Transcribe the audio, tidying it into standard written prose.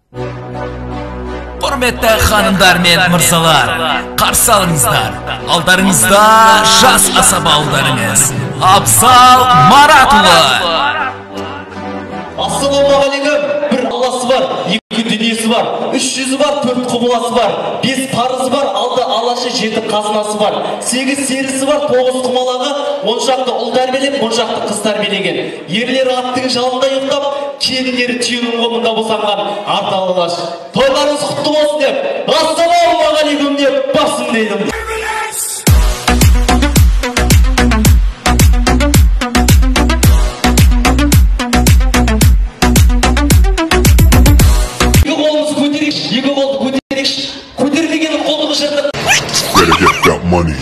Құрметті ханымдар мен мырзалар, қарсы алыңыздар. Алдарыңызда жас асаба ұлдарыңыз Абзал Маратұлы. Ассалаумағалейкум. Бір Алласы бар, екі дүниесі бар, үш жүзі бар, төрт құбыласы бар, бес парызы бар, алты алашы, жеті қазынасы бар, сегіз серісі бар, тоғыз құмалағы, он шақты ұл тәрбиелеп, он шақты қыз тәрбиелеген. Ерлері аттың жалында ұйықтап, келіндері түйенің қомында босанған арталы алаш. Тойларыңыз құтты болсын деп, ассалаумағалейкум деп басым дедім. Екі қолды көтерейікші, екі қолды көтерейікші. Көтермеген қолды жыртық. Better get that money.